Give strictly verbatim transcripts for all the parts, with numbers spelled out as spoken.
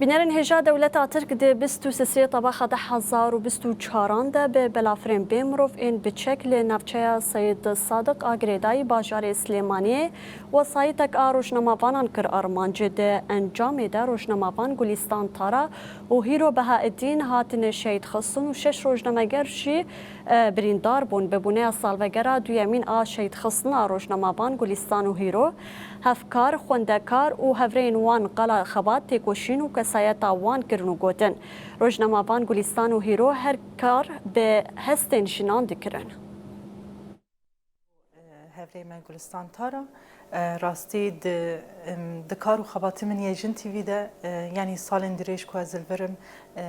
Bînerên hêja dewleta Tirk di bîst û sisê tebaxa du hezar û bîst û çaran de bi belafirên bê mirov ên biçek li navçeya Seyid Sadiq a girêdayî bajarê Silêmaniyê wesayîtek a rojnamavanan kir armanc. Di encamê de rojnamavan Gulîstan Tara û Hîro Behaeddîn hatine şehîd xistin û şeş rojnameger jî, e, birîndar bûn. Bi bûneya salvegera duyemîn a şehîd xistina rojnamavan Gulîstan û Hîro, hevkar, xwendekar û hevrêyên wan qala xebat, têkoşîn û kesayeta wan kirin û gotin, rojnamavan Gulîstan û Hîro her kar bi hestên jinan dikirin. Hevrê me Gulistan Tara, e, rastî di, em, di kar û xebatî min yê Jin T V de, e, yanî salên dirêj ku ez li vir im, e,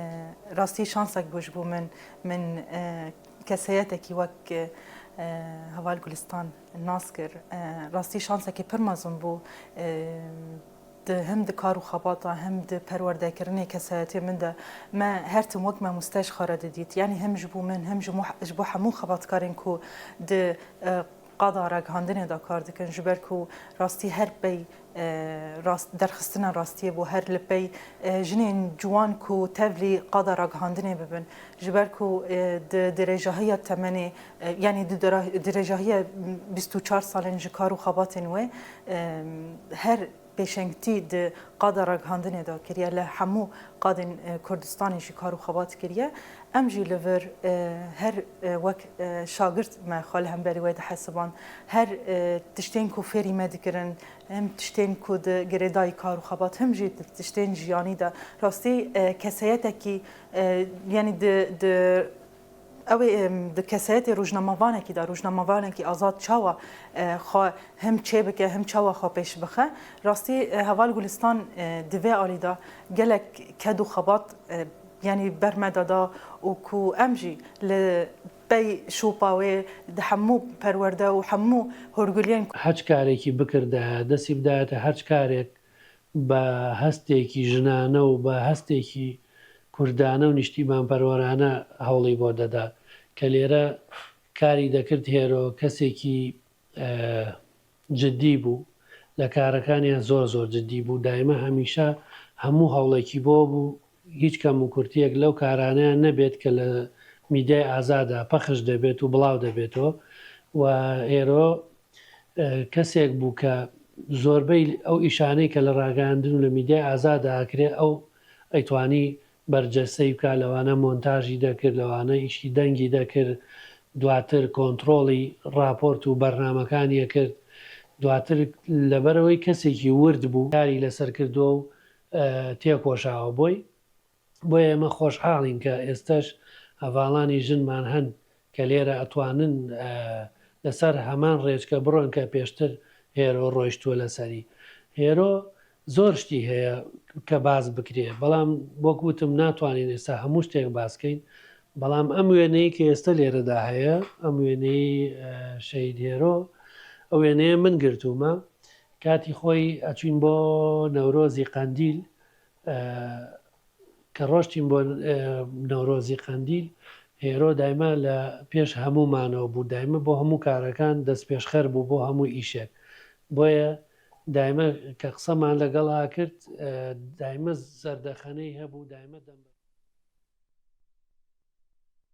rastî şansek bû ji bo min. Min, e, keseyetekî wek, e, heval Gulistan nas kir. E, rastî şansekî pir mezin bû. E, di, hem di kar û xebata, hem di perwerdekirinê kesayetê min de me her tim wek mamoste ji xwe re didît. Yanî hem ji bo min, hem ji mo-, ji bo hemû xebatkarên ku di, e, qada ragihandinê de kar dikin, ji ber ku rastî her pey, e, rast, derxistina rastiyê bû, her li pey, e, jinên ciwan ku tevlî qada ragihandinê bibin, ji ber ku, e, di dirêjahiya temenê, e, yanî di dira-, dirêjahiya bîst û çar salên ji kar û xebatên wê, e, her pêşengtî di qada ragihandinê de kiriye, li hemû qadên, e, Kurdistanê jî kar û xebat kiriye. Em jî li vir, e, her, e, wek, e, şagirt me xwe li hemberî wê dihesiband. Her, e, tiştên ku fêrî me dikirin, hem tiştên ku di girêdayî kar û xebat, hem jî di tiştên jiyanî de rastî, e, keseyetekî, e, yanî di, di Ew ê, em, di kesayetê rojnamevanekî de, rojnamevanekî azad çawa, e, xwe hem çêbike, hem çawa xwe pêş bixe? Rastî, e, heval Gulistan, e, di vê alî de gelek ked û xebat, e, yanî ber me de da û ku em jî li pey şopa wê di hemû perwerde û hemû horguliyên ku. Her çi karekî bikirde, destî bidayete her çi karek, بە هەستێکی ژنانە و بە هەستێکی کوردانە و نیشتیمانپەروەرانە هەوڵی بۆ دەدا کە لێرە کاری دەکرد. هێرۆ کەسێکی جدی بوو، لە کارەکانیان زۆر زۆر جدی بوو، دایمە هەمیشە هەموو هەوڵێکی بۆ بوو هیچ کەم و کورتیەک لەو کارانەیان نەبێت کە لە میدیای ئازادا پەخش دەبێت و بڵاو دەبێتەوە و هێرۆ کەسێک بوو کە زۆربەی ئەو ئیشانەی کە لە ڕاگەیاندن و لە میدیای ئازادا ئەکرێ ئەو ئەیتوانی بەرجەستەی بکا، لەوانە مۆنتاژی دەکرد، لەوانە ئیشی دەنگی دەکرد، دواتر کۆنتڕۆڵی ڕاپۆرت و بەرنامەکانی ئەکرد، دواتر لەبەرئەوەی کەسێکی ورد بوو کاری لەسەر کردووە و تێکۆشاوە بۆی. بۆیە ئێمە خۆشحاڵین کە ئێستەش هەڤاڵانی ژنمان هەن کە لێرە ئەتوانن لەسەر هەمان ڕێچکە بڕۆن کە پێشتر هێرۆ ڕۆیشتووە لەسەری. هێرۆ زۆر شتی هەیە کە باس بکرێ، بەڵام وەک وتم ناتوانین ئێستا هەموو شتێک باس کەین، بەڵام ئەم وێنەیە کە ئێستا لێرەدا هەیە، ئەم وێنەی شەهید هێرۆ، ئەو وێنەیە من گرتوومە کاتی خۆی ئەچوین بۆ نەورۆزی قەندیل، کە ڕۆشتین بۆ نەورۆزی قەندیل، هێرۆ دایمە لە پێش هەموومانەوە بوو، دایمە بۆ هەموو کارەکان دەستپێشخەر بوو بۆ هەموو ئیشێک. بۆیە دایمە کە قسەمان لەگەڵ ئاکرد، دایمە زەردەخەنەی هەبوو، دایمە دەم